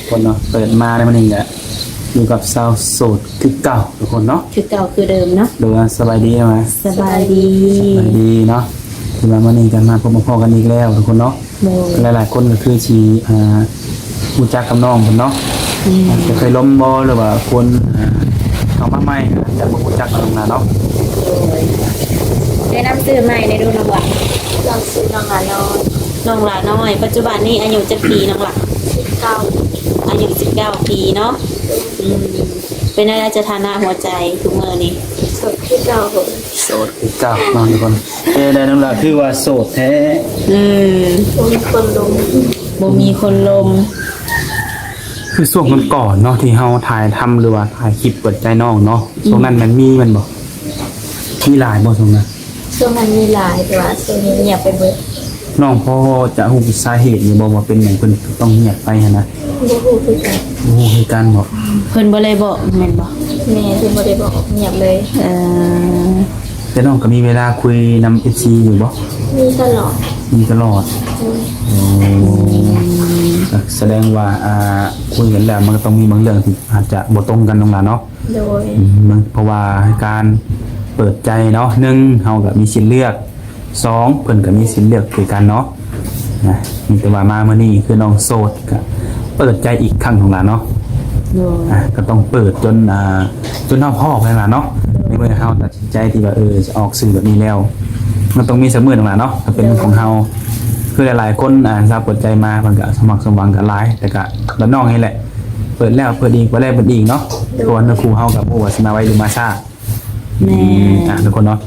ຄົນເນາະ ເປີດມາໃນມື້ນີ້ກະຢູ່ກັບສາວໂສດຄືເກົ່າທຸກຄົນເນາະ ຄືເກົ່າຄືເດີມເນາະ. ໂດຍ ສະບາຍດີເນາະ ສະບາຍດີ ສະບາຍດີເນາະ. ຖືວ່າມື້ນີ້ກະມາພົບມາພໍ້ກັນອີກແລ້ວທຸກຄົນເນາະ. ໂດຍ ຫຼາຍໆຄົນກໍຄືຊິ ອ່າ ຮູ້ຈັກກັບນ້ອງເພິ່ນເນາະ. ແມ່ນ ຈະເຄີຍລົມບໍ່ ຫຼືວ່າຄົນ ອ່າ ເຂົ້າມາໃໝ່ ອາດຈະບໍ່ຮູ້ຈັກນ້ອງຫຼ້າເນາະ. ໂດຍ ແນະນຳຊື່ໃໝ່ແດ່ດູນ້ອງຫຼ້າ. ນ້ອງຊື່ນ້ອງຫຼ້ານ້ອຍ. ນ້ອງຫຼ້ານ້ອຍ ປັດຈຸບັນນີ້ອາຍຸຈັກປີນ້ອງຫຼ້າ? ສິບເກົ້າ. ອາຍຸສິບເກົ້າປີເນາະ. ອືມ ເປັນແນວໃດສະຖານະຫົວໃຈທຸກມື້ນີ້? ໂສດຄືເກົ່າ. ໂສດຄືເກົ່າເນາະທຸກຄົນ. ເອີ ໄດ້ນ້ອງຫຼ້າ ຄືວ່າໂສດແທ້. ອືມ ບໍ່ມີຄົນລົມ ບໍ່ມີຄົນລົມ. ຄືຊ່ວງກ່ອນໆເນາະ ທີ່ເຮົາຖ່າຍທຳ ຫຼືວ່າຖ່າຍຄລິບເປີດໃຈນ້ອງເນາະ ອືມ ຊ່ວງນັ້ນມັນມີແມ່ນບໍ່? ມີຫຼາຍບໍ່ຊ່ວງນັ້ນ? ຊ່ວງນັ້ນມີຫຼາຍ ແຕ່ວ່າຊ່ວງນີ້ງຽບໄປເບິດ. ນ້ອງພໍຈະຮູ້ສາເຫດຢູ່ບໍ່ ວ່າເປັນຫຍັງເພິ່ນຕ້ອງງຽບໄປຫັ້ນນະ? ບໍ່ຮູ້ຄືກັນ. ບໍ່ຮູ້ຄືກັນບໍ? ເພິ່ນບໍ່ໄດ້ບອກແມ່ນບໍ່? ແມ່ນ ເພິ່ນບໍ່ໄດ້ບອກ ງຽບເລີຍ. ເອີ ແຕ່ນ້ອງກໍມີເວລາຄຸຍນຳເອຟຊີຢູ່ບໍ່? ມີຕະຫຼອດ. ມີຕະຫຼອດ. ໂດຍ. ໂອ້ ກໍສະແດງວ່າ ອ່າ ຄຸຍກັນແລ້ວ ມັນກໍຕ້ອງມີບາງເລື່ອງທີ່ອາດຈະບໍ່ຕົງກັນນ້ອງຫຼ້າເນາະ. ໂດຍ. ອືມ ເພາະວ່າການເປີດໃຈເນາະ ໜຶ່ງ ເຮົາກໍມີສິດເລືອກ ສອງ ເພິ່ນກໍມີສິດເລືອກຄືກັນເນາະ. ນະ ມີແຕ່ວ່າມາມື້ນີ້ຄືນ້ອງໂສດ ກໍເປີດໃຈອີກຄັ້ງໜຶ່ງລະເນາະ. ໂດຍ. ອ່າ ກໍຕ້ອງເປີດຈົນ ອ່າ ຈົນເຮົາພ້ອມຫັ້ນລະເນາະ. ໃນເມື່ອເຮົາຕັດສິນໃຈທີ່ວ່າ ເອີ ຈະອອກສື່ແບບນີ້ແລ້ວ ມັນຕ້ອງມີສັກມື້ໜຶ່ງລະເນາະ ກໍເປັນຂອງເຮົາ. ຄືຫຼາຍໆຄົນ ອ່າ ສາວເປີດໃຈມາ ເພິ່ນກໍສົມຫວັງ ສົມຫວັງກໍຫຼາຍ ແຕ່ກໍລະນ້ອງນີ້ແຫຼະ ເປີດແລ້ວເປີດອີກ ເປີດແລ້ວເປີດອີກເນາະ. ໂດຍ. ເພາະວ່າເນື້ອຄູ່ເຮົາກໍບໍ່ວ່າຊິມາໄວຫຼືມາຊ້າ. ແມ່ນ. ອືມ ອ່ະ ທຸກຄົນເນາະ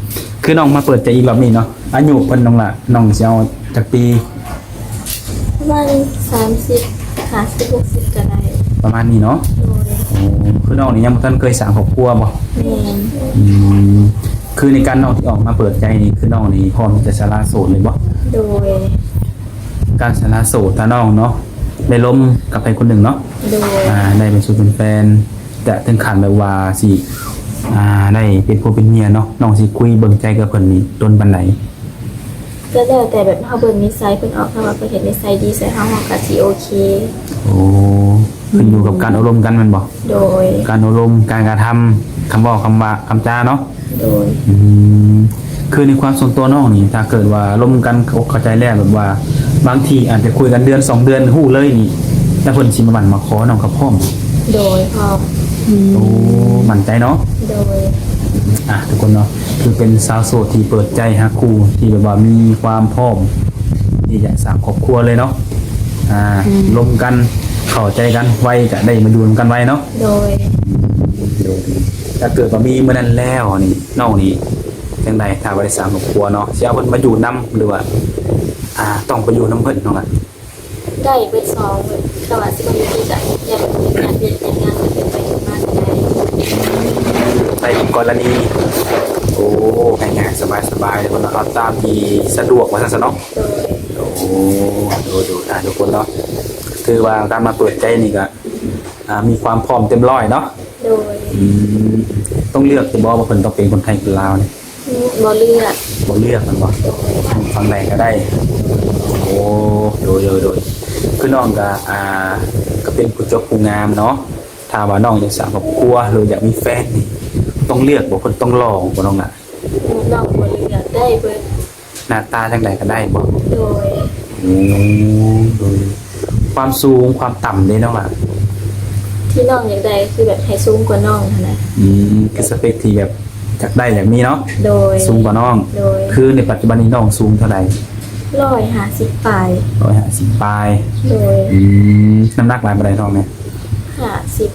ຄືນ້ອງມາເປີດໃຈອີກລອບນີ້ເນາະ ອາຍຸເພິ່ນນ້ອງລະ ນ້ອງຊິເອົາຈັກປີ? ປະມານສາມສິບ ຫ້າສິບ ຫົກສິບກໍໄດ້ ປະມານນີ້ເນາະ. ໂດຍ. ໂອ້ ຄືນ້ອງນີ້ຍັງບໍ່ທັນເຄີຍສ້າງຄອບຄົວບໍ່? ແມ່ນ. ອືມ ຄືໃນການນ້ອງທີ່ອອກມາເປີດໃຈນີ້ ຄືນ້ອງນີ້ພ້ອມທີ່ຈະສະຫຼະໂສດເລີຍບໍ່? ໂດຍ. ການສະຫຼະໂສດ ຖ້ານ້ອງເນາະ ໄດ້ລົມກັບໃຜຄົນໜຶ່ງເນາະ. ໂດຍ. ອ່າ ໄດ້ເປັນຊູ່ເປັນແຟນ ຈະເຖິງຂັ້ນແບບວ່າຊິ ອ່າ ໄດ້ເປັນຜົວເປັນເມຍເນາະ ນ້ອງຊິຄຸຍເບິ່ງໃຈກັບເພິ່ນນີ້ດົນປານໃດ? ກໍແລ້ວແຕ່ແບບເຮົາເບິ່ງນິໄສເພິ່ນອອກ ຖ້າວ່າເພິ່ນເຫັນນິໄສດີໃສ່ເຮົາ ເຮົາກໍຊິໂອເຄ. ໂອ້ ຂຶ້ນຢູ່ກັບການໂອ້ລົມກັນແມ່ນບໍ່? ໂດຍ. ການໂອ້ລົມ ການກະທຳ ຄຳເວົ້າ ຄຳວ່າ ຄຳຈາເນາະ. ໂດຍ. ອືມ ຄືໃນຄວາມສ່ວນຕົວນ້ອງນີ້ ຖ້າເກີດວ່າລົມກັນເຂົ້າອົກເຂົ້າໃຈແລ້ວ ແບບວ່າບາງທີອາດຈະຄຸຍກັນເດືອນສອງເດືອນ ຮູ້ເລີຍນີ້ ແລ້ວເພິ່ນຊິມາໝັ້ນມາຂໍ ນ້ອງກໍພ້ອມ. ໂດຍ ພ້ອມ. ອືມ ໂອ້ ໝັ້ນໃຈເນາະ. ໂດຍ. ອ່ະ ທຸກຄົນເນາະ ຄືເປັນສາວໂສດທີ່ເປີດໃຈຮັກຄູ່ ທີ່ແບບວ່າມີຄວາມພ້ອມທີ່ຈະສ້າງຄອບຄົວເລີຍເນາະ. ອ່າ ອືມ ລົມກັນ ເຂົ້າໃຈກັນໄວ ກະໄດ້ມາຢູ່ນຳກັນໄວເນາະ. ໂດຍ. ໂດຍ. ຖ້າເກີດວ່າມີມື້ນັ້ນແລ້ວນີ້ ນ້ອງນີ້ຈັ່ງໃດ ຖ້າວ່າໄດ້ສ້າງຄອບຄົວເນາະ ຊິເອົາເພິ່ນມາຢູ່ນຳ ຫຼືວ່າ ອ່າ ຕ້ອງໄປຢູ່ນຳເພິ່ນນ້ອງລະ? ໄດ້ເບິດສອງ ແຕ່ວ່າຊິບໍ່ມີທີ່ຈະ ແຍກເປັນງານວຽກ ແຍກງານເປັນໄປມາກໍໄດ້. ໃນກໍລະນີ ໂອ້ ງ່າຍໆ ສະບາຍໆ ເນາະ ເອົາຕາມທີ່ສະດວກວ່າຊັ້ນຊະເນາະ. ໂດຍ. ໂອ້ ໂດຍໆ ອ່າ ທຸກຄົນເນາະ ຖືວ່າການມາເປີດໃຈນີ້ກະ ອ່າ ມີຄວາມພ້ອມເຕັມຮ້ອຍເນາະ. ໂດຍ. ອືມ ຕ້ອງເລືອກຢູ່ບໍ່ວ່າເພິ່ນຕ້ອງເປັນຄົນໄທ ຄົນລາວນີ້? ອືມ ບໍ່ເລືອກ. ບໍ່ເລືອກແມ່ນບໍ່? ໂດຍ. ຝັ່ງໃດກໍໄດ້. ໂອ້ ໂດຍໆໆ ຄືນ້ອງກໍ ອ່າ ກໍເປັນຜູ້ຈົບຜູ້ງາມເນາະ ຖ້າວ່ານ້ອງຢາກສ້າງຄອບຄົວ ຫຼືຢາກມີແຟນນີ້ ຕ້ອງເລືອກບໍ່? ເພິ່ນຕ້ອງຫຼໍ່ບໍ່ນ້ອງລະ? ອືມ ນ້ອງບໍ່ເລືອກ ໄດ້ເບິດ. ໜ້າຕາຈັ່ງໃດກໍໄດ້ບໍ່? ໂດຍ. ໂອ້ ໂດຍ. ຄວາມສູງຄວາມຕ່ຳເດ້ນ້ອງລະ? ທີ່ນ້ອງຢາກໄດ້ຄືແບບໃຫ້ສູງກວ່ານ້ອງຫັ້ນນະ. ອືມ ຄືສະເປັກທີ່ແບບຢາກໄດ້ຢາກມີເນາະ. ໂດຍ. ສູງກວ່ານ້ອງ. ໂດຍ. ຄືໃນປັດຈຸບັນນີ້ນ້ອງສູງເທົ່າໃດ? ຮ້ອຍຫ້າສິບປາຍ. ຮ້ອຍຫ້າສິບປາຍ. ໂດຍ. ອືມ ນ້ຳໜັກຫຼາຍປານໃດນ້ອງນີ້? ຫ້າສິບ.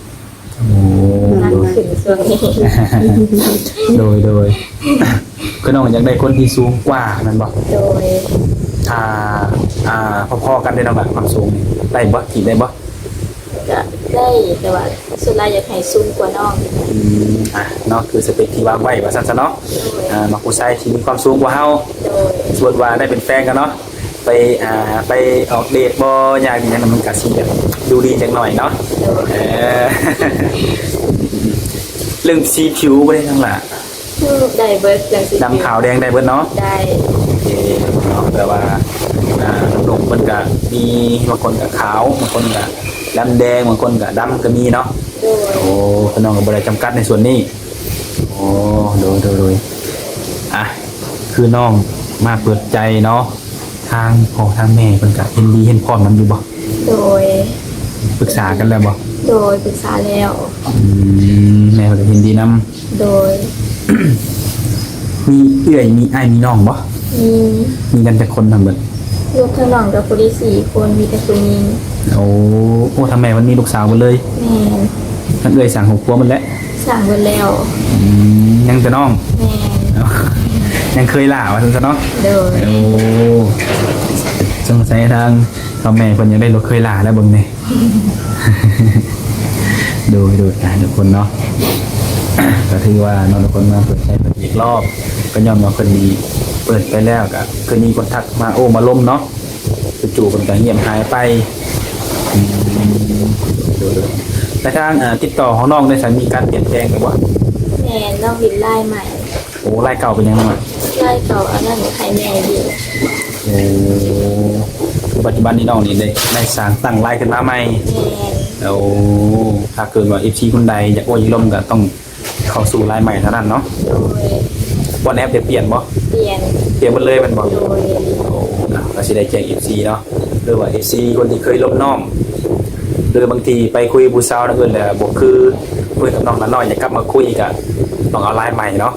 ໂອ້ ໜັກຂຶ້ນຊ່ວງນີ້. ໂດຍ ໂດຍ. ຄືນ້ອງຢາກໄດ້ຄົນທີ່ສູງກວ່າແມ່ນບໍ່? ໂດຍ. ອ່າ ອ່າ ພໍໆກັນເດ້ນ້ອງ ແບບຄວາມສູງນີ້ ໄດ້ບໍ່? ຈີບໄດ້ບໍ່? ກະໄດ້ ແຕ່ວ່າສ່ວນຫຼາຍຢາກໃຫ້ສູງກວ່ານ້ອງ. ອືມ ອ່ະ ເນາະ ຄືສະເປັກທີ່ວາງໄວ້ວ່າຊັ້ນຊະເນາະ. ໂດຍ. ອ່າ ມັກຜູ້ຊາຍທີ່ມີຄວາມສູງກວ່າເຮົາ. ໂດຍ. ສົມມຸດວ່າໄດ້ເປັນແຟນກັນເນາະ ໄປ ອ່າ ໄປອອກເດດບໍ່ ຢ່າງນີ້ ມັນກະຊິແບບດູດີຈັກໜ້ອຍເນາະ. ໂດຍ. ເອີ ເລື່ອງສີຜິວບໍ່ໄດ້ນ້ອງຫຼ້າ? ອືມ ໄດ້ເບິດ ເລື່ອງສີຜິວ ດຳຂາວແດງໄດ້ເບິດເນາະ? ໄດ້. ໂອເຄເນາະ ແປວ່າ ອ່າ ໜຸ່ມ ເພິ່ນກະມີ ບາງຄົນກະຂາວ ບາງຄົນກະດຳແດງ ບາງຄົນກະດຳກະມີເນາະ. ໂດຍ ໂອ້ ເພິ່ນນ້ອງກະບໍ່ໄດ້ຈຳກັດໃນສ່ວນນີ້. ໂອ້ ໂດຍ ໂດຍ ໂດຍ ອ່ະ ຄືນ້ອງມາເປີດໃຈເນາະ ທາງພໍ່ທາງແມ່ເພິ່ນກະເຫັນດີເຫັນພ້ອມນຳຢູ່ບໍ່? ໂດຍ ປຶກສາກັນແລ້ວບໍ່? ໂດຍ ປຶກສາແລ້ວ. ອືມ ແມ່ເພິ່ນກະເຫັນດີນຳ. ໂດຍ ມີເອື້ອຍ ມີອ້າຍ ມີນ້ອງບໍ່? ມີ ມີກັນຈັກຄົນທັງເບິດ? ລູກທັງນ້ອງກະຜູ້ນີ້ສີ່ຄົນ ມີແຕ່ຜູ້ຍິງ. ໂອ້ ໂອ້ ທັງແມ່ເພິ່ນມີລູກສາວເບິດເລີຍ? ແມ່ນ ທັງເອື້ອຍສ້າງຄອບຄົວໝົດແລ້ວ? ສ້າງເບິດແລ້ວ. ອືມ ຍັງແຕ່ນ້ອງ? ແມ່ນ ຍັງເຂີຍຫຼ້າວ່າຊັ້ນຊະເນາະ. ໂດຍ ໂອ້ ສົງໄສທາງພໍ່ແມ່ເພິ່ນຢາກໄດ້ລູກເຂີຍຫຼ້າແລ້ວເບິ່ງນີ້. ໂດຍ ໂດຍ ອ່າ ທຸກຄົນເນາະ ກະຖືວ່າເນາະ ທຸກຄົນມາເປີດໃຈເພິ່ນອີກລອບ ກະຍ້ອນວ່າເພິ່ນນີ້ເປີດໄປແລ້ວ ກະຄືມີຄົນທັກມາໂອ້ມາລົມເນາະ ຈູ່ໆເພິ່ນກະງຽບຫາຍໄປ. ອືມ ໂດຍ ໂດຍ ແລະທາງ ອ່າ ຕິດຕໍ່ຂອງນ້ອງໄດ້ໃສ ມີການປ່ຽນແປງຫຼືບໍ່? ແມ່ນ ນ້ອງຫຼິ້ນລາຍໃໝ່. ໂອ້ ລາຍເກົ່າເປັນຫຍັງນ້ອງ? ລາຍເກົ່າອັນນັ້ນໃຫ້ແມ່ຢູ່. ໂອ້ ຄືປັດຈຸບັນນີ້ນ້ອງນີ້ໄດ້ ໄດ້ສ້າງຕັ້ງລາຍຂຶ້ນມາໃໝ່? ແມ່ນ. ໂອ້ ຖ້າເກີດວ່າເອັຟຊີຄົນໃດຢາກໂອ້ຢາກລົມກະຕ້ອງເຂົ້າສູ່ລາຍໃໝ່ເທົ່ານັ້ນເນາະ. ໂດຍ ວັອດແອັບໄດ້ປ່ຽນບໍ່? ປ່ຽນ ປ່ຽນໝົດເລີຍແມ່ນບໍ່? ໂດຍ ໂອ້ ກະຊິໄດ້ແຈ້ງເອັຟຊີເນາະ ຫຼືວ່າເອັຟຊີຄົນທີ່ເຄີຍລົມນ້ອງ ຫຼືບາງທີໄປຄຸຍຜູ້ສາວທາງອື່ນແລ້ວບໍ່ຄືຄຸຍກັບນ້ອງລະນ້ອຍ ຢາກກັບມາຄຸຍກະຕ້ອງເອົາລາຍໃໝ່ເນາະ.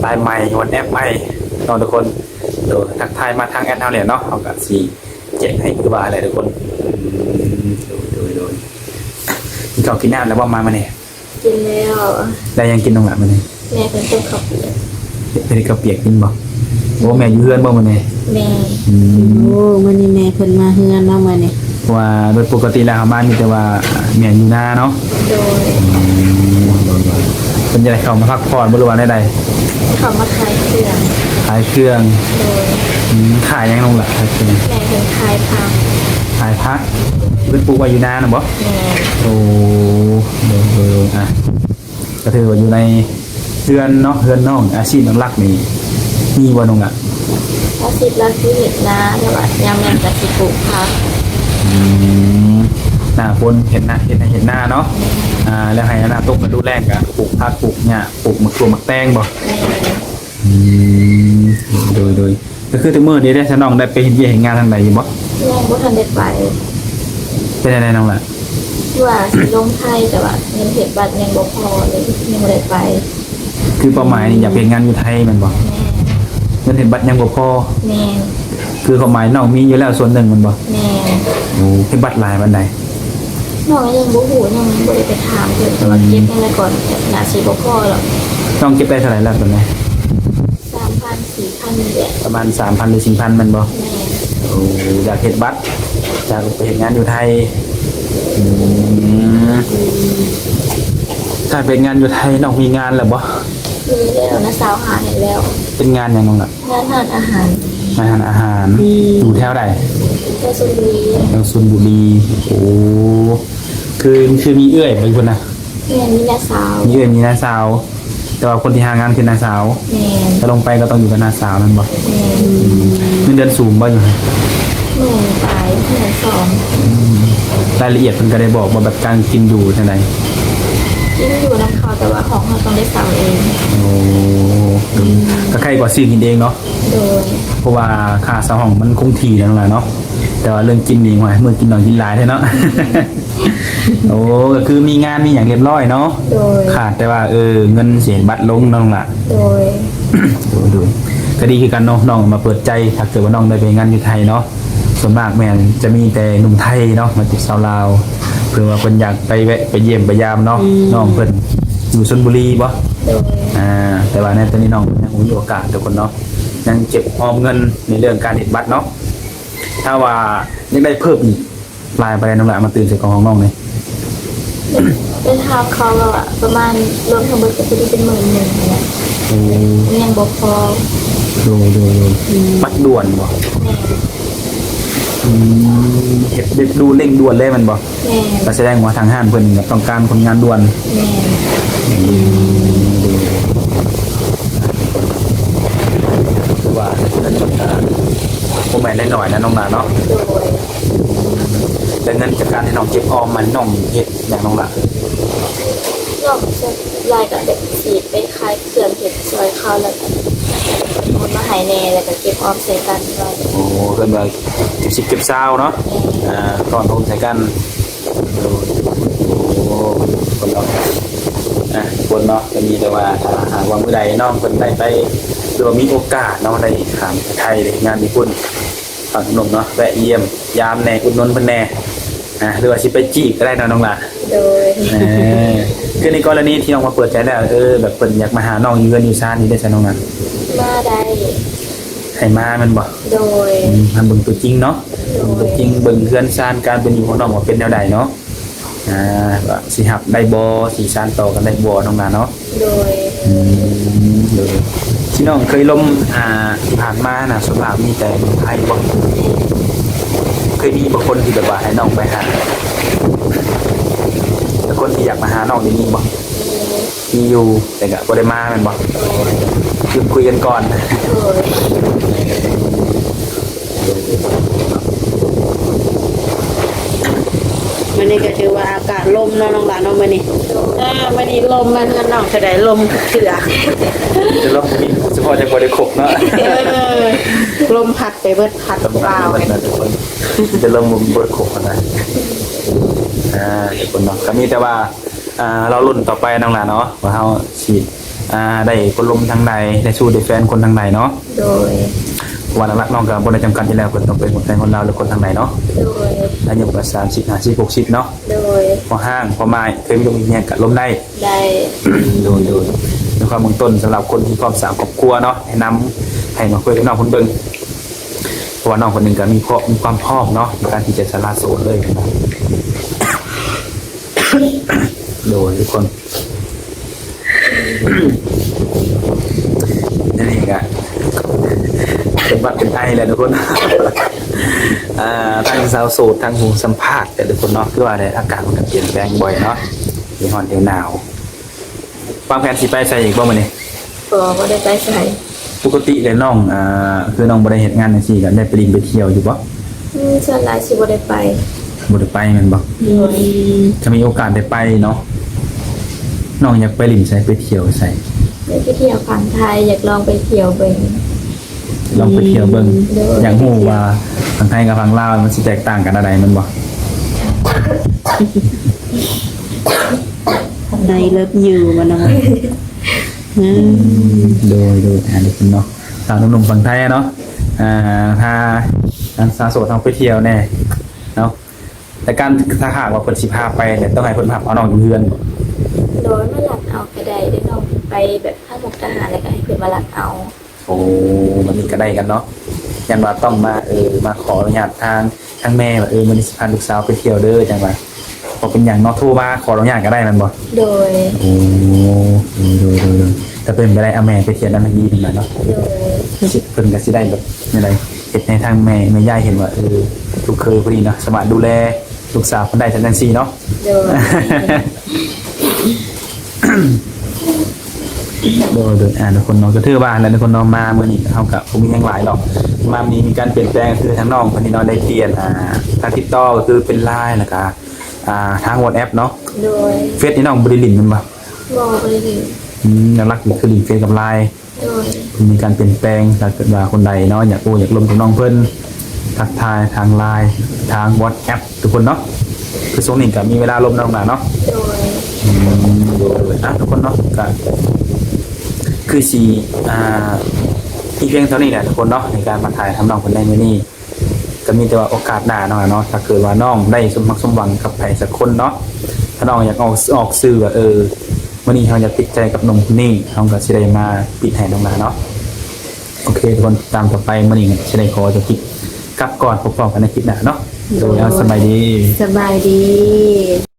ລາຍໃໝ່ ວັອດແອັບໃໝ່ເນາະທຸກຄົນ. ໂດຍ ທັກທາຍມາທາງແອັດເຮົາແຫຼະເນາະ ເຮົາກະຊິແຈ້ງໃຫ້ຄືວ່າແຫຼະທຸກຄົນ. ອືມ ໂດຍ ໂດຍ ໂດຍ ກິນເຂົ້າກິນນ້ຳແລ້ວບໍ່ມາມື້ນີ້? ກິນແລ້ວ. ໄດ້ຫຍັງກິນນ້ອງຫຼ້າມື້ນີ້? ແມ່ເພິ່ນຕົ້ມເຂົ້າປຽກ. ເຮັດເຂົ້າປຽກກິນບໍ່? ໂອ້ ແມ່ຢູ່ເຮືອນບໍ່ມື້ນີ້? ແມ່ນ. ອືມ ໂອ້ ມື້ນີ້ແມ່ເພິ່ນມາເຮືອນເນາະມື້ນີ້. ເພາະວ່າໂດຍປົກກະຕິແລ້ວເຮົາມາມີແຕ່ວ່າແມ່ຢູ່ນາເນາະ. ໂດຍ ອືມ ໂດຍ ໂດຍ ເພິ່ນຈະໄດ້ເຂົ້າມາພັກຜ່ອນບໍ່ ຫຼືວ່າແນວໃດ? ເຂົ້າມາຂາຍເຄື່ອງ. ຂາຍເຄື່ອງ. ໂດຍ ອືມ ຂາຍຫຍັງນ້ອງຫຼ້າ? ຂາຍເຄື່ອງ. ແມ່ເພິ່ນຂາຍຜັກ. ຂາຍຜັກ ເພິ່ນປູກໄວ້ຢູ່ນານະບໍ່? ແມ່ນ. ໂອ້ ໂດຍ ໂດຍ ອ່ະ ກະຖືວ່າຢູ່ໃນເຮືອນເນາະ ເຮືອນນ້ອງ ອາຊີບຫຼັກໆນີ້ມີບໍ່ນ້ອງຫຼ້າ? ອາຊີບຫຼັກຄືເຮັດນາ ແຕ່ວ່າຍາມແລ້ງກະຊິປູກຜັກ. ອືມ ໜ້າຝົນເຮັດນາ ເຮັດໄຮ່ເຮັດນາເນາະ. ແມ່ນ. ອ່າ ແລ້ວໄຮ່ນາຕົກລະດູແລ້ງກະປູກຜັກ ປູກຫຍ້າ ປູກໝາກຖົ່ວໝາກແຕງບໍ່? ແມ່ນ. ອືມ ໂດຍ ໂດຍ ກະຄືທຸກມື້ນີ້ໄດ້ ສະນ້ອງໄດ້ໄປເຮັດວຽກເຮັດງານທາງໃດຢູ່ບໍ່? ຍັງບໍ່ທັນໄດ້ໄປ. ເປັນຈັ່ງໃດນ້ອງຫຼ້າ? ວ່າຊິລົງໄທ ແຕ່ວ່າເງິນເຮັດບັດຍັງບໍ່ພໍເລີຍ ຍັງບໍ່ໄດ້ໄປ. ຄືເປົ້າໝາຍນີ້ຢາກໄປເຮັດງານຢູ່ໄທແມ່ນບໍ່? ແມ່ນ. ເງິນເຮັດບັດຍັງບໍ່ພໍ? ແມ່ນ. ຄືຄວາມໝາຍນ້ອງມີຢູ່ແລ້ວສ່ວນໜຶ່ງແມ່ນບໍ່? ແມ່ນ. ໂອ້ ເຮັດບັດຫຼາຍປານໃດ? ນ້ອງຍັງບໍ່ຮູ້ ຍັງບໍ່ໄດ້ໄປຖາມເພິ່ນ ແຕ່ວ່າເກັບຍັງໄດ້ກ່ອນ ໜ້າຊິບໍ່ພໍດອກ. ນ້ອງເກັບໄດ້ເທົ່າໃດແລ້ວຕອນນີ້? ສາມພັນ ສີ່ພັນນີ້ແຫຼະ. ປະມານສາມພັນ ຫຼື ສີ່ພັນແມ່ນບໍ່? ແມ່ນ. ໂອ້ ຢາກເຮັດບັດ ຢາກໄປເຮັດງານຢູ່ໄທ. ອືມ ຖ້າໄປເຮັດງານຢູ່ໄທ ນ້ອງມີງານແລ້ວບໍ່? ມີແລ້ວ ນ້າສາວຫາໃຫ້ແລ້ວ. ເປັນງານຫຍັງນ້ອງລະ? ງານຮ້ານອາຫານ. ງານຮ້ານອາຫານ. ອືມ ຢູ່ແຖວໃດ? ແຖວຊົນບຸລີ. ແຖວຊົນບຸລີ. ໂອ້ ຄື ຄືມີເອື້ອຍບໍ່ຢູ່ພຸ້ນນະ? ແມ່ນ ມີນ້າສາວ. ມີເອື້ອຍມີນ້າສາວ ແຕ່ວ່າຄົນທີ່ຫາງານຄືນ້າສາວ. ແມ່ນ. ຖ້າລົງໄປກະຕ້ອງຢູ່ກັບນ້າສາວແມ່ນບໍ່? ແມ່ນ. ອືມ ເງິນເດືອນສູງບໍ່ຢູ່ຫັ້ນ? ໝື່ນປາຍ ໝື່ນສອງ. ອືມ ລາຍລະອຽດເພິ່ນກະໄດ້ບອກບໍ່ ແບບການກິນຢູ່ຈັ່ງໃດ? ກິນຢູ່ນຳເຂົາ ແຕ່ວ່າຫ້ອງເຮົາຕ້ອງໄດ້ເຊົ່າເອງ. ໂອ້ ອືມ ກະໄຄກວ່າຊື້ກິນເອງເນາະ? ໂດຍ. ເພາະວ່າຄ່າເຊົ່າຫ້ອງມັນຄົງທີ່ແລ້ວນັ້ນແຫຼະເນາະ ແຕ່ວ່າເລື່ອງກິນນີ້ ໂອ້ຍ ມື້ກິນໜ້ອຍກິນຫຼາຍແທ້ເນາະ. ໂອ້ ກະຄືມີງານມີຫຍັງຮຽບຮ້ອຍເນາະ. ໂດຍ. ຂາດແຕ່ວ່າ ເອີ ເງິນຊິເຮັດບັດລົງເນາະນ້ອງຫຼ້າ. ໂດຍ. ໂດຍ ໂດຍ ກະດີຄືກັນເນາະ ນ້ອງມາເປີດໃຈ ຖ້າເກີດວ່ານ້ອງໄດ້ໄປເຮັດງານຢູ່ໄທເນາະ ສ່ວນມາກແມ່ນຈະມີແຕ່ໜຸ່ມໄທເນາະ ມາຈີບສາວລາວ ເພື່ອວ່າເພິ່ນຢາກໄປແວະໄປຢ້ຽມໄປຢາມເນາະ. ອືມ ນ້ອງເພິ່ນຢູ່ຊົນບຸລີບໍ່? ໂດຍ. ອ່າ ແຕ່ວ່າໃນຕອນນີ້ນ້ອງເພິ່ນຍັງບໍ່ມີໂອກາດທຸກຄົນເນາະ ຍັງເກັບຮວບເງິນໃນເລື່ອງການເຮັດບັດເນາະ. ຖ້າວ່າຢາກໄດ້ເພີ່ມອີກ ຫຼາຍປານໃດນ້ອງຫຼ້າ ມາຕື່ມໃສ່ກອງຂອງນ້ອງນີ້? ໄປຖາມເຂົາແລ້ວອະ ປະມານລວມທັງເບິດກະຊິໄດ້ເປັນໝື່ນໜຶ່ງຫັ້ນແຫຼະ. ໂອ້ ຍັງບໍ່ພໍ. ໂດຍ ໂດຍ ໂດຍ. ອືມ ບັດດ່ວນບໍ່? ແມ່ນ. ອືມ ເຮັດເດັບດ່ວນ ເລັ່ງດ່ວນເລີຍແມ່ນບໍ່? ແມ່ນ. ກະສະແດງວ່າທາງຮ້ານເພິ່ນກະຕ້ອງການຄົນງານດ່ວນ. ແມ່ນ. ອືມ ໂດຍ ໂດຍ. ຄືວ່າເງິນກະບໍ່ແມ່ນນ້ອຍໆນະນ້ອງຫຼ້າເນາະ. ໂດຍ. ແຕ່ເງິນຈາກການທີ່ນ້ອງເກັບອອມມາ ນ້ອງເຮັດຫຍັງນ້ອງຫຼ້າ? ນ້ອງສ່ວນຫຼາຍກໍແບບຊິໄປຂາຍເຄື່ອງເຮັດຊ່ອຍເຂົາ ແລ້ວກໍໂອນມາໃຫ້ແດ່ ແລ້ວກໍເກັບອອມໃສ່ກັນໄວ້. ໂອ້ ເອີ້ນວ່າເກັບສິບເກັບຊາວເນາະ. ແມ່ນ. ອ່າ ຖອນໂອນໃສ່ກັນ. ໂດຍ. ໂອ້ ຄົນເນາະ ອ່າ ຄົນເນາະ ກໍມີແຕ່ວ່າ ຖ້າຫາກວ່າມື້ໃດນ້ອງເພິ່ນໄດ້ໄປ ຫຼືວ່າມີໂອກາດເນາະ ໄດ້ຂ້າມໄທໄປເຮັດງານຢູ່ພຸ້ນ ຝາກໜຸ່ມເນາະ ແວະຢ້ຽມຢາມແດ່ ອຸດໜູນເພິ່ນແດ່ ອ່າ ຫຼືວ່າຊິໄປຈີບກໍໄດ້ເນາະນ້ອງຫຼ້າ. ໂດຍ. ເອີ ຄືໃນກໍລະນີທີ່ນ້ອງມາເປີດໃຈແລ້ວ ເອີ ແບບເພິ່ນຢາກມາຫານ້ອງຢູ່ເຮືອນຢູ່ຊານນີ້ໄດ້ຊະນ້ອງຫຼ້າ? ມາໄດ້. ໃຫ້ມາແມ່ນບໍ່? ໂດຍ. ອືມ ໃຫ້ເບິ່ງຕົວຈິງເນາະ. ໂດຍ. ເບິ່ງຕົວຈິງ ເບິ່ງເຮືອນຊານການເປັນຢູ່ຂອງນ້ອງວ່າເປັນແນວໃດເນາະ. ອ່າ ວ່າຊິຮັບໄດ້ບໍ່ ຊິສານຕໍ່ກັນໄດ້ບໍ່ນ້ອງຫຼ້າເນາະ? ໂດຍ. ອືມ ໂດຍ. ທີ່ນ້ອງເຄີຍລົມ ອ່າ ທີ່ຜ່ານມານະ ສ່ວນຫຼາຍມີແຕ່ເມືອງໄທບໍ່? ເຄີຍມີບໍ່ຄົນທີ່ແບບວ່າໃຫ້ນ້ອງໄປຫາ ແຕ່ຄົນທີ່ຢາກມາຫານ້ອງນີ້ມີບໍ່? ມີ. ມີຢູ່ ແຕ່ກະບໍ່ໄດ້ມາແມ່ນບໍ່? ໂດຍ. ຢຸດຄຸຍກັນກ່ອນ. ໂດຍ. ມື້ນີ້ກໍຖືວ່າອາກາດລົມເນາະນ້ອງຫຼ້າເນາະ ມື້ນີ້. ໂດຍ. ເອີ ມື້ນີ້ລົມມາເຮືອນນ້ອງເທື່ອໃດ ລົມເທື່ອ ແຕ່ລົມມີສະເພາະຈະບໍ່ໄດ້ຄົບເນາະ. ເອີ ລົມພັດໄປເບິດ ພັດ ລົມພັດໄປເບິດນະທຸກຄົນ. ແຕ່ລົມບໍ່ໄດ້ຄົບນະ. ອ່າ ທຸກຄົນເນາະ ກໍມີແຕ່ວ່າ ອ່າ ລໍລຸ້ນຕໍ່ໄປນ້ອງຫຼ້າເນາະ ວ່າເຮົາຊິ ອ່າ ໄດ້ຄົນລົມທາງໃດ ໄດ້ຊູ້ໄດ້ແຟນຄົນທາງໃດເນາະ. ໂດຍ. ເພາະວ່າຫຼັກໆນ້ອງກໍບໍ່ໄດ້ຈຳກັດຢູ່ແລ້ວ ເພິ່ນຕ້ອງເປັນຄົນໄທ ຄົນລາວ ຫຼືຄົນທາງໃດເນາະ. ໂດຍ. ອາຍຸປະມານສາມສິບ ຫ້າສິບ ຫົກສິບເນາະ. ໂດຍ. ພໍຮ່າງພໍໝ້າຍ ເຄີຍມີລູກມີເມຍກໍລົມໄດ້. ໄດ້. ໂດຍ ໂດຍ. ໃນຄວາມເບື້ອງຕົ້ນ ສຳລັບຄົນທີ່ພ້ອມສ້າງຄອບຄົວເນາະ ແນະນຳໃຫ້ມາຄຸຍກັບນ້ອງເພິ່ນເບິ່ງ ເພາະວ່ານ້ອງເພິ່ນເອງກໍມີຄວາມ ມີຄວາມພ້ອມເນາະ ໃນການທີ່ຈະສະຫຼະໂສດເລີຍ. ໂດຍ ທຸກຄົນ ອັນນີ້ກະເປັນຫວັດເປັນໄອແຫຼະທຸກຄົນ. ອ່າ ທັງສາວໂສດ ທັງຜູ້ສຳພາດແຫຼະທຸກຄົນເນາະ ຄືວ່າແຫຼະ ອາກາດມັນກະປ່ຽນແປງບ່ອຍເນາະ ເຫວຮ້ອນເຫວໜາວ. ວາງແຜນຊິໄປໃສອີກບໍ່ມື້ນີ້? ບໍ່ ບໍ່ໄດ້ໄປໃສ. ປົກກະຕິແລ້ວນ້ອງ ອ່າ ຄືນ້ອງບໍ່ໄດ້ເຮັດງານຈັ່ງຊີ້ ກະໄດ້ໄປຫຼິ້ນໄປທ່ຽວຢູ່ບໍ່? ອືມ ສ່ວນຫຼາຍຊິບໍ່ໄດ້ໄປ. ບໍ່ໄດ້ໄປແມ່ນບໍ່? ໂດຍ. ຖ້າມີໂອກາດໄດ້ໄປເນາະ. ນ້ອງຢາກໄປຫຼິ້ນໃສ ໄປທ່ຽວໃສ? ຢາກໄປທ່ຽວຝັ່ງໄທ ຢາກລອງໄປທ່ຽວເບິ່ງ. ລອງໄປທ່ຽວເບິ່ງ. ໂດຍ. ຢາກຮູ້ວ່າຝັ່ງໄທກັບຝັ່ງລາວມັນຊິແຕກຕ່າງກັນແນວໃດແມ່ນບໍ່? I love you ວ່ານະ. ອືມ ໂດຍ ໂດຍ ອັນນີ້ເນາະ ສາວໜຸ່ມໆຝັ່ງໄທເນາະ ອ່າ ພາທາງສາວໂສດເຮົາໄປທ່ຽວແດ່ເນາະ. ແຕ່ການ ຖ້າຫາກວ່າເພິ່ນຊິພາໄປ ແຕ່ຕ້ອງໃຫ້ເພິ່ນມາຮັບເອົານ້ອງຢູ່ເຮືອນ. ໂດຍ ມາລັກເອົາກໍໄດ້ເດ້ນ້ອງ ໄປແບບທາງມຸກດາຫານ ແລ້ວກໍໃຫ້ເພິ່ນມາລັກເອົາ. ໂອ້ ແບບນີ້ກໍໄດ້ກັນເນາະ ຢ້ານວ່າຕ້ອງມາ ເອີ ມາຂໍອະນຸຍາດທາງ ທາງແມ່ວ່າ ເອີ ມື້ນີ້ຊິພາລູກສາວໄປທ່ຽວເດີ ຈັ່ງວ່າ ບໍ່ເປັນຫຍັງເນາະ ໂທມາຂໍອະນຸຍາດກໍໄດ້ແມ່ນບໍ່? ໂດຍ. ໂອ້ ໂດຍ ໂດຍ ໂດຍ ໂດຍ. ຖ້າເປັນໄປໄດ້ ເອົາແມ່ໄປທ່ຽວນຳໃຫ້ດີໜຶ່ງແຫຼະເນາະ. ໂດຍ. ເພິ່ນກໍຊິໄດ້ແບບແນວໃດ ເຮັດໃຫ້ທາງແມ່ ແມ່ຍາຍເຫັນວ່າ ເອີ ລູກເຂີຍຜູ້ນີ້ເນາະ ສາມາດດູແລລູກສາວເພິ່ນໄດ້ ຈັ່ງຊີ້ເນາະ. ໂດຍ. ໂດຍ ໂດຍ ອ່າ ທຸກຄົນເນາະ ກໍຖືວ່າແຫຼະທຸກຄົນເນາະ ມາມື້ນີ້ເຮົາກໍບໍ່ມີຫຍັງຫຼາຍດອກ ມາມີ ມີການປ່ຽນແປງ ກໍຄືທາງນ້ອງເພິ່ນນີ້ເນາະ ໄດ້ປ່ຽນ ອ່າ ການຕິດຕໍ່ ກໍຄືເປັນ LINE ແລ້ວກໍ ອ່າ ທາງ WhatsApp ເນາະ. ໂດຍ. ເຟສນີ້ນ້ອງບໍ່ໄດ້ຫຼິ້ນແມ່ນບໍ່? ບໍ່ ບໍ່ໄດ້ຫຼິ້ນ. ອືມ ຫຼັກໆນີ້ຄືຫຼິ້ນເຟສກັບ LINE. ໂດຍ. ມີການປ່ຽນແປງ ຖ້າເກີດວ່າຄົນໃດເນາະ ຢາກໂອ້ຢາກລົມກັບນ້ອງເພິ່ນ ທັກທາຍທາງ LINE ທາງ WhatsApp ທຸກຄົນເນາະ ຄືຊ່ວງນີ້ກໍມີເວລາລົມນຳກັນເນາະ. ໂດຍ. ອືມ ໂດຍ ອ່ະ ທຸກຄົນເນາະ ກໍຄືຊິ ອ່າ ມີພຽງເທົ່ານີ້ແຫຼະທຸກຄົນເນາະ ໃນການມາຖ່າຍທຳນ້ອງເພິ່ນໃນມື້ນີ້. ກໍມີແຕ່ວ່າໂອກາດໜ້າເນາະ ເນາະ ຖ້າເກີດວ່ານ້ອງໄດ້ສົມຮັກສົມຫວັງກັບໃຜສັກຄົນເນາະ ຖ້ານ້ອງຢາກອອກ ອອກຊື່ວ່າ ເອີ ມື້ນີ້ເຮົາຢາກປິດໃຈກັບໜຸ່ມຄົນນີ້ ເຮົາກໍຊິໄດ້ມາປິດໃຫ້ນ້ອງຫຼ້າເນາະ. ໂອເຄ ທຸກຄົນ ຕາມຕໍ່ໄປ ມື້ນີ້ຊິໄດ້ຂໍຕົວປິດກັບກ່ອນ ພົບພໍ້ກັນໃນຄລິບໜ້າເນາະ. ໂດຍ ເອົາ ສະບາຍດີ ສະບາຍດີ.